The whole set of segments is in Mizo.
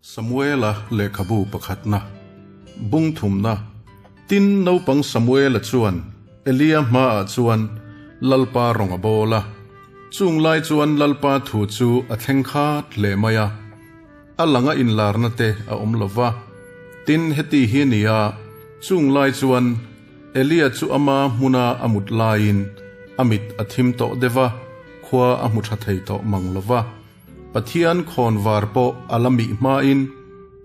Samuela lehkhabu pakhatna, bung thumna, Tin, naupang Samuela chuan Elia hmaah chuan Lalpa rawng a bawl a. Chung lai chuan Lalpa thu chu a thleng khat hle mai a, a langa inlarna te a awm lo va. Tin, heti hi a ni a, chung lai chuan Elia chu ama hmuna a mut laiin a mit a thim tawh deuh va, khua a hmu tha thei tawh mang lo va. Pathian khawnvar pawh a la mih hmain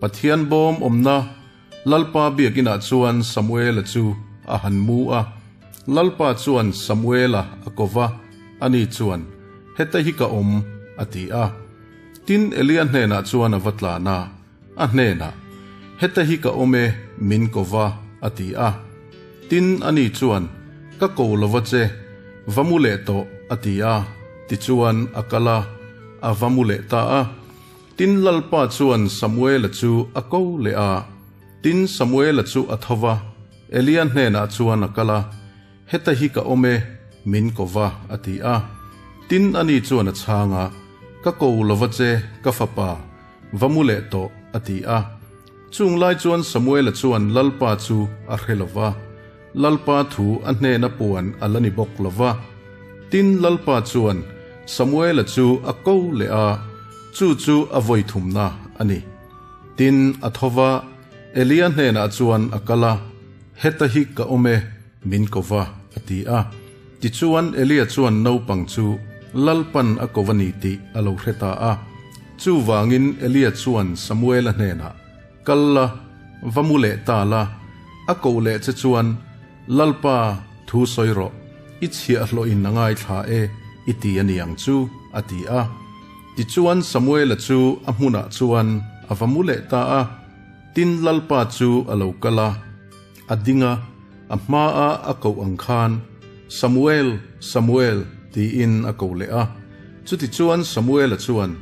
Pathian bawm awmna Lalpa biakinah chuan Samuela chu a han mu a. Lalpa chuan Samuela a ko va, ani chuan, Heta hi ka awm, a ti a. Tin, Elia hnenah chuan a va tlan a, a hnenah, Heta hi ka awm e, min ko va, a ti a. Tin, ani chuan, Ka ko lo va che, va mu leh tawh, a ti a. Tichuan, a kal a, a va mu leh ta a. Tin, Lalpa chuan Samuela chu a ko leh a. Tin, Samuela chu a tho va, Elia hnenah chuan a kal a, Heta hi ka awm e, min ko va, a ti a. Tin, ani chuan a chhang a, Ka ko lo va che, ka fapa, va mu leh tawh, a ti a. Chung lai chuan Samuela chuan Lalpa chu a hre lo va, Lalpa thu a hnena puan a la ni bawk lo va. Tin, Lalpa chuan Samuela chu a ko leh a, chu chu a vawi thumna a ni. Tin, a tho va, Elia hnenah chuan a kal a, Heta hi ka awm e, min ko va, a ti a. Tichuan, Elia chuan naupang chu Lalpan a ko va ni tih a lo hre ta a. Chuvangin Elia chuan Samuela hnenah, Kal la, va mu leh ta la, a koh leh che chuan, Lalpa, thu sawi rawh, i chhiahhlawhin a ngaithla e, i ti a ni ang chu, a ti a. Tichuan Samuela chu a hmunah chuan a va mu leh ta a. Tin, Lalpa chu a lo kal a, a ding a, a hmaah a koh ang khan, Samuel, Samuel, tiin a ko leh a. Chutichuan Samuela chuan,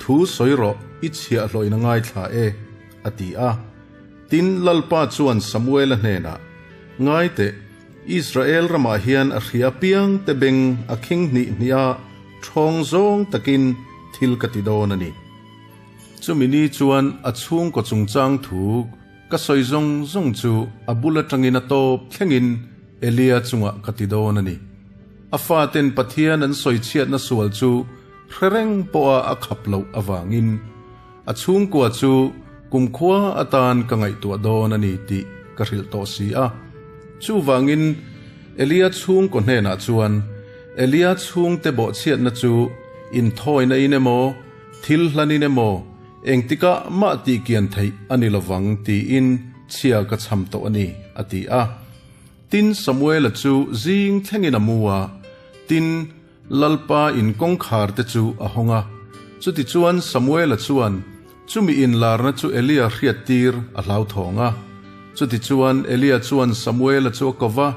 Thu sawi rawh, i chhiahhlawhin a ngaithla e, a ti a. Tin, Lalpa chuan Samuela hnenah, Ngai teh, Israel ramah hian a hria piang te beng a khing hnih hnih a, ṭhawng zawng takin thil ka ti dawn a ni. Chumi ni chuan a chhungkaw chungchang thu ka sawi zawng zawng chu a bul atangin a tawp thlengin Elia chungah ka ti dawn a ni. A faten Pathian an sawi chhiatna sual chu hre reng pawha a khap loh avangin a chhungkua chu kumkhua atan ka ngaihtuah dawn a ni tih ka hrilh tawh si a. Chuvangin Elia chhungkaw hnenah chuan Elia chhungte bawhchhiatna chu inthawina in emaw, thil hlanin emaw, engtikah mah tihkian theih a ni lovang tiin chhia ka chham tawh a ni, a ti a. Tin, Samuela chu zing thlengin a mu a, tin, Lalpa in kawngkhar te chu a hawng a. Chutichuan Samuela chuan chumi inlarna chu Elia hriattir a hlauthawng a. Chutichuan Elia chuan Samuela chu a ko va,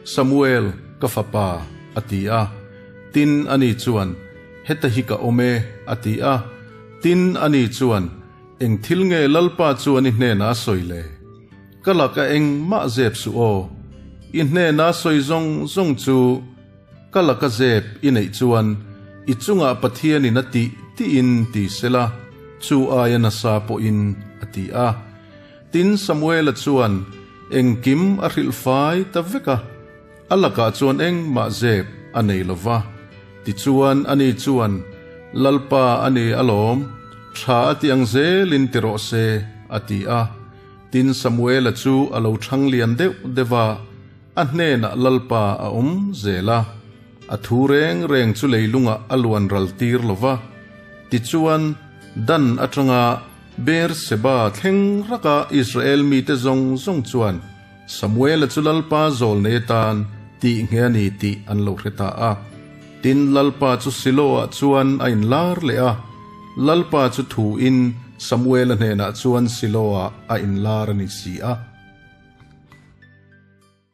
Samuel, ka fapa, a ti a. Tin, ani chuan, Heta hi ka awm e, a ti a. Tin, ani chuan, Eng thil nge Lalpa chuan i hnenah a sawi le? Ka laka engmah zep suh aw. I hnena sawi zawng zawng chu ka laka zep i neih chuan i chungah Pathianin a tih tiin ti sela, chu aia nasa pawhin, a ti a. Tin, Samuela chuan engkim a hrilh fai ta vek a, a lakah chuan engmah zep a nei lo va. Tichuan, ani chuan, Lalpa a ni alawm, tha a ti ang zelin ti rawh se, a ti a. Tin, Samuela chu a lo chhang lian deuh deuh a, a hnenah Lalpa a awm zel a. A thu reng reng chu leilungah a luan ral tir lo va. Tichuan, Dan atanga Beer-seba thleng raka Israel mite zawng zawng chuan Samuela chu Lalpa zawl nei atan tih nge a ni tih an lo hre ta a. Tin, Lalpa chu Siloah chuan a inlar leh a, Lalpa chu thuin Samuela hnenah chuan Siloah a inlar a ni si a.